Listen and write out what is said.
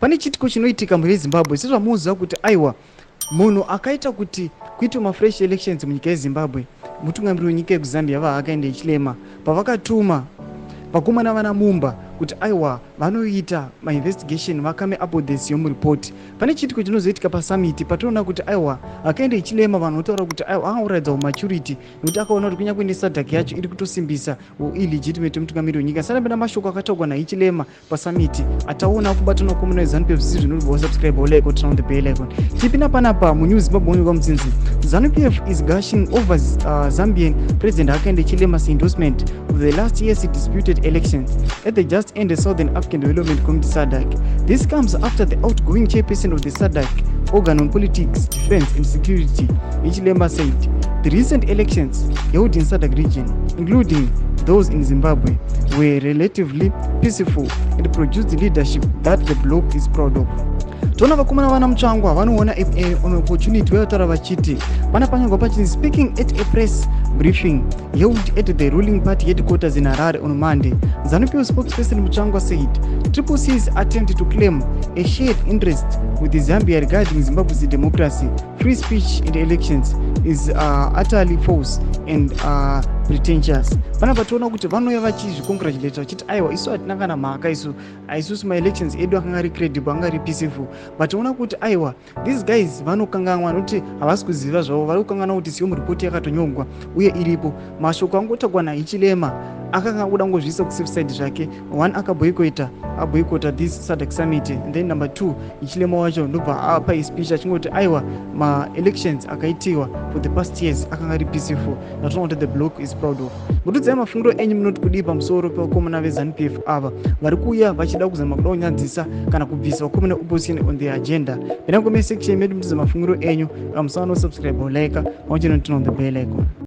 Pane chiitiko chinoitika mhuri yeZimbabwe, sezvamunoziva kuti aiwa, munhu akaita kuti kuitwe mafresh elections munyika yeZimbabwe mutungamiri wenyika yekuZambia, vaHakainde Hichilema, pavakatuma vakomana vana Mumba kuti aiwa, vanoita mainvestigation, vacome up with the SEOM report. Pane chiitiko chinozoitika pasummit patinoona kuti aiwa, Hakainde Hichilema, vanhu votaura kuti aiwa, akaratidza maturity nekuti akaona kuti kunyange neSADC yacho iri kutosimbisa illegitimate mutungamiri wenyika. Sanapenda mashoko akataurwa naHichilema pasummit ataona kubatana vakomana veZANU PF zvisiri zvinobva. Wasubscribe, like, turn on the bell icon. Tipinda panapa munews Zimbabwe onekwa mutsinzi. ZANU PF is gushing over Zambian President Hakainde Hichilema's endorsement of the last year's disputed elections at the just ended Southern African Development Committee, SADC. This comes after the outgoing chairperson of the SADC organ on politics, defense and security, Hichilema, said the recent elections held in SADC region, including those in Zimbabwe, were relatively peaceful and produced leadership that the bloc is proud of. Toona vakomana vana Mutsvangwa vanoona an opportunity vanotaura vachiti pana panyorwa pachinzi, "Speaking at a press briefing held at the ruling party headquarters in Harare on Monday, ZANU PF spokesperson Mutsvangwa said Triple C's attempt to claim a shared interest with Zambia regarding Zimbabwe's democracy, free speech and elections is utterly false and pretentious." Panapa toona kuti vanouya vachizvicongratulata vachiti aiwa, isu hatina kana mhaka, isu isusu maelections edu akanga ari credible, anga ari peaceful. But toona kuti aiwa, these guys vanokanganwa nokuti havasi kuziva zvavo, vari kukanganwa kuti SEOM report yakatonyorwa uye iripo. Mashoko angotaurwa naHichilema akanga kuda ngozviisa kusafe side zvake. One, akaboycota, aboycota this SADC summit, and then number two, Hichilema wacho ndobva apa speech achingoti aiwa, maelections akaitiwa for the past years akanga ari peaceful, natoona kuti the bloc is proud of. Mutudzai mafungiro enyu, munoti kudii pamusoro pevakomana veZANU PF ava vari kuuya vachida kuzama kuda kunyadzisa kana kubvisa vakomana opposition on the agenda? Pina comment section medu mutudza mafungiro enyu. Musaona kusubscribe, like, pamwe chete noturn on the bell icon.